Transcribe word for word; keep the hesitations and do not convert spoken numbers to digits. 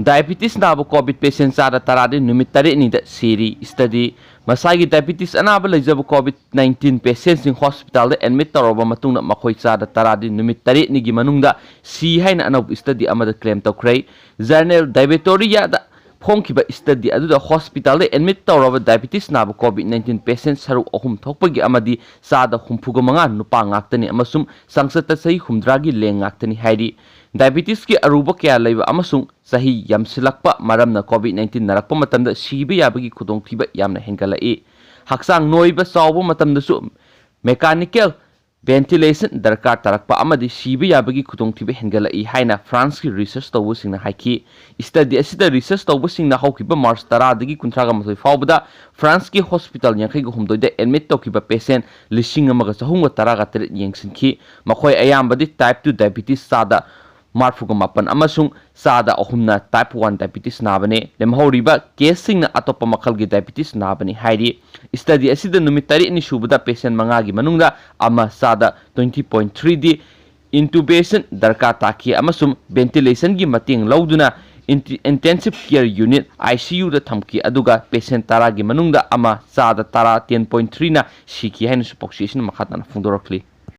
Diabetes ꯅꯥꯕ COVID patient ꯆꯥꯗ ꯇꯔꯥꯗꯤ ꯅꯨꯃꯤꯠ ꯇꯔꯦꯠꯅꯤꯗ ꯁꯤꯔꯤ꯫ Study: ꯃꯁꯥꯒꯤ diabetes ꯑꯅꯥꯕ ꯂꯩꯖꯕ COVID nineteen patientꯁꯤꯡ hospitalꯗ admit ꯇꯧꯔꯕ ꯃꯇꯨꯡꯗ ꯃꯈꯣꯏ ꯆꯥꯗ ꯇꯔꯥꯗꯤ ꯅꯨꯃꯤꯠ ꯇꯔꯦꯠꯅꯤꯒꯤ ꯃꯅꯨꯡꯗ ꯁꯤ ꯍꯥꯏꯅ ꯑꯅꯧꯕ study ꯑꯃꯗ claim ꯇꯧꯈ꯭ꯔꯦ꯫ Journal Diabetariaꯗ ꯐꯣꯡꯈꯤꯕ study ꯑꯗꯨꯗ hospitalꯗ admit ꯇꯧꯔꯕ diabetes ꯅꯥꯕ COVID nineteen patient ꯁꯔꯨꯛ ꯑꯍꯨꯝ ꯊꯣꯛꯄꯒꯤ ꯑꯃꯗꯤ ꯆꯥꯗ ꯍꯨꯝꯐꯨꯒ ꯃꯉꯥ ꯅꯨꯄꯥ ꯉꯥꯛꯇꯅꯤ ꯑꯃꯁꯨꯡ ꯆꯥꯡꯆꯠꯇ ꯆꯍꯤ ꯍꯨꯝꯗ꯭ꯔꯥꯒꯤ ꯂꯦꯡ ꯉꯥꯛꯇꯅꯤ ꯍꯥꯏꯔꯤ꯫ Diabetesꯀꯤ ꯑꯔꯨꯕ ꯀꯌꯥ ꯂꯩꯕ ꯑꯃꯁꯨꯡ ꯆꯍꯤ ꯌꯥꯝꯁꯤꯜꯂꯛꯄ ꯃꯔꯝꯅ COVID nineteen ꯅꯥꯔꯛꯄ ꯃꯇꯝꯗ ꯁꯤꯕ ꯌꯥꯕꯒꯤ ꯈꯨꯗꯣꯡꯊꯤꯕ ꯌꯥꯝꯅ ꯍꯦꯟꯒꯠꯂꯛꯏ꯫ ꯍꯛꯆꯥꯡ ꯅꯣꯏꯕ ꯆꯥꯎꯕ ꯃꯇꯝꯗꯁꯨ mechanical ventilation ꯗꯔꯀꯥꯔ ꯇꯥꯔꯛꯄ ꯑꯃꯗꯤ ꯁꯤꯕ ꯌꯥꯕꯒꯤ ꯈꯨꯗꯣꯡꯊꯤꯕ ꯍꯦꯟꯒꯠꯂꯛꯏ ꯍꯥꯏꯅ Franceꯀꯤ research ꯇꯧꯕꯁꯤꯡꯅ ꯍꯥꯏꯈꯤ꯫ Study ꯑꯁꯤꯗ research ꯇꯧꯕꯁꯤꯡꯅ ꯍꯧꯈꯤꯕ March ꯇꯔꯥꯗꯒꯤ ꯀꯨꯟꯊ꯭ꯔꯥꯒ ꯃꯥꯊꯣꯏ ꯐꯥꯎꯕꯗ Franceꯀꯤ hospital ꯌꯥꯡꯈꯩꯒ ꯍꯨꯝꯗꯣꯏꯗ admit ꯇꯧꯈꯤꯕ patient ꯂꯤꯁꯤꯡ ꯑꯃꯒ ꯆꯍꯨꯝꯒ ꯇꯔꯥꯒ ꯇꯔꯦꯠ ꯌꯦꯡꯁꯤꯟꯈꯤ꯫ ꯃꯈꯣꯏ ꯑꯌꯥꯝꯕꯗꯤ type two diabetes ꯆꯥꯗ ꯃꯔꯤꯐꯨꯒ ꯃꯥꯄꯟ ꯑꯃꯁꯨꯡ ꯆꯥꯗ ꯑꯍꯨꯝꯅ type one diabetes ꯅꯥꯕꯅꯤ꯫ ꯂꯦꯝꯍꯧꯔꯤꯕ caseꯁꯤꯡꯅ ꯑꯇꯣꯞꯄ ꯃꯈꯜꯒꯤ diabetes ꯅꯥꯕꯅꯤ ꯍꯥꯏꯔꯤ꯫ Study ꯑꯁꯤꯗ ꯅꯨꯃꯤꯠ ꯇꯔꯦꯠꯅꯤ ꯁꯨꯕꯗ patient ꯃꯉꯥꯒꯤ ꯃꯅꯨꯡꯗ ꯑꯃ ꯆꯥꯗ twenty point threeꯗꯤ intubation ꯗꯔꯀꯥꯔ ꯇꯥꯈꯤ ꯑꯃꯁꯨꯡ ventilationꯒꯤ ꯃꯇꯦꯡ ꯂꯧꯗꯨꯅ inti-, intensive care unit ICUꯗ ꯊꯝꯈꯤ, ꯑꯗꯨꯒ patient ꯇꯔꯥꯒꯤ ꯃꯅꯨꯡꯗ ꯑꯃ ꯆꯥꯗ ꯇꯔꯥ ten point threeꯅ ꯁꯤꯈꯤ ꯍꯥꯏꯅꯁꯨ ꯄꯥꯎꯆꯦ ꯑꯁꯤꯅ ꯃꯈꯥ ꯇꯥꯅ ꯐꯣꯡꯗꯣꯔꯛꯂꯤ꯫